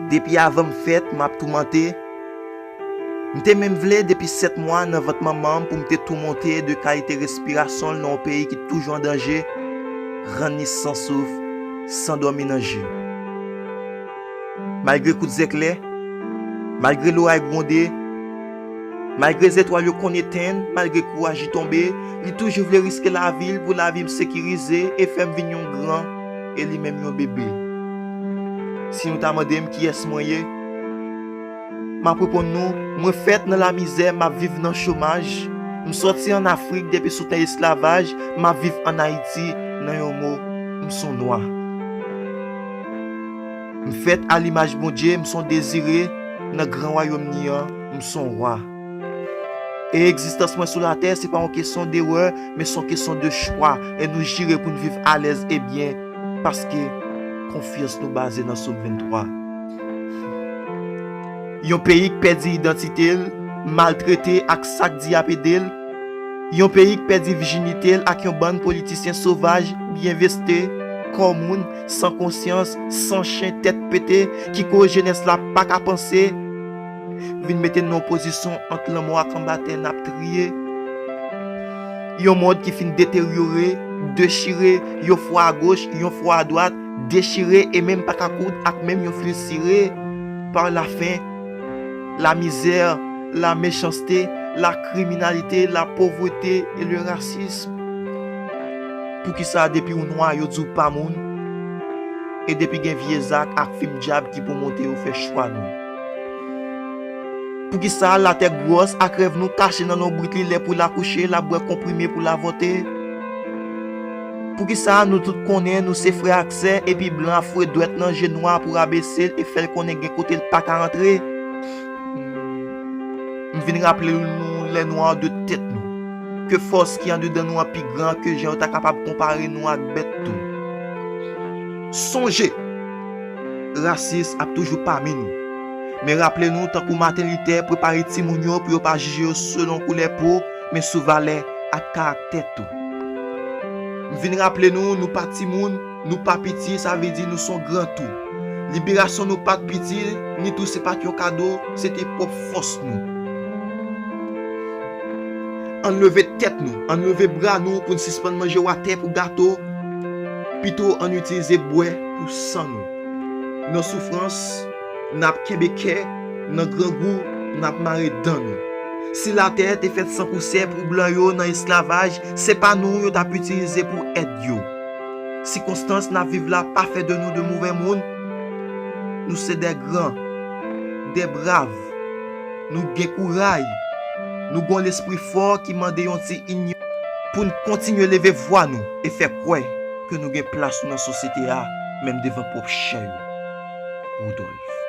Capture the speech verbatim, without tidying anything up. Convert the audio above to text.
Depi avan m fèt, m ap toumante. M te menm vle depi sèt mwa nan vant manman m pou m te toumante de kalite respirasyon l nan yon peyi ki toujou an danje, rann li san souf, san dòmi nan je. Malgre kout zèklè, malgre loray gwonde, malgre zetwal yo konn etenn, malgre kouraj li tonbe, li toujou vle riske lavi l pou lavi m sekirize e fè m vin yon gran e li menm yon bebe. Si nou ta mande m kiyès mwen ye, m ap reponn nou, mwen fèt nan lamizè, m ap viv nan chomaj. M sòti ann Afrik depi sou tan esklavaj, m ap viv ann Ayiti nan yon mo, m s on nwa. M fèt a limaj Bondye, m s on dezire, nan gran wayòm li an, m s on wa. E egzistans mwen sou latè, se pa yon kesyon derè, men s on kesyon de chwa. E nou jire pou n viv alèz e byen, paske konfyans nou baze nan Sòm venntwa. Yon peyi k pèdi idantite l, maltrete ak sa k di y ap ede l. Yon peyi k pèdi vijinite l ak yon bann politisyen sovaj, byen veste, kò moun, san konsyans, san chen, tèt pete, ki koz jenès la pa ka panse, vin mete n nan yon pozisyon ant lanmò ak anba tè n ap triye. Yon mond ki fin deteryore, dechire, yon fwa agoch, yon fwa adwat, dechire e menm pa ka koud ak menm yon fil sire. Par la fen, la mizè, la mechanste, la kriminalite, la povrete e le rasism. Poukisa depi w nwa yo di w pa moun? E depi gen vye zak ak fim dyab ki pou monte yo fè chwa nou? Poukisa latè gwòs ak rèv nou kache nan lonbrit li lè pou l akouche, l ap bwè konprime pou l avòte? Poukisa nou tout konnen nou se frè ak sè epi blan ap foure dwèt nan je nwa pou rabese l e fè l konnen gen kote l pa ka antre? M vin raple nou lè nou an de tèt nou, ke fòs ki andedan nou an pi gran ke jan yo ta kapab konpare nou ak bèt tou. Sonje, rasis ap toujou pami nou. Men raple nou, tankou Maten Litè prepare timoun yo pou yo pa jije yo selon koulè po, men sou valè ak karaktè tou. M vin raple nou, nou pa timoun, nou pa piti, sa vle di nou s on gran tou. Liberasyon nou pa t piti, ni tou se pa t yon kado, se te pwòp fòs nou. Ann leve tèt nou, ann leve bra nou pou n sispann manje watè pou gato, pito ann itilize bwè pou san nou. Nan soufrans, n ap kenbe kè, nan grangou, n ap mare dan nou. Si latè te fèt san pousè pou blan yo nan esklavaj, se pa nou yo t ap itilize pou èd yo. Sikonstans n ap viv la pa fè de nou de movè moun. Nou se de gran, de brav. Nou gen kouray. Nou gen yon lespri fò ki mande yon ti inyon pou n kontinye leve vwa nou e fè kwè ke nou gen plas nou nan sosyete a, menm devan pwòp chè yo. Woudòlf.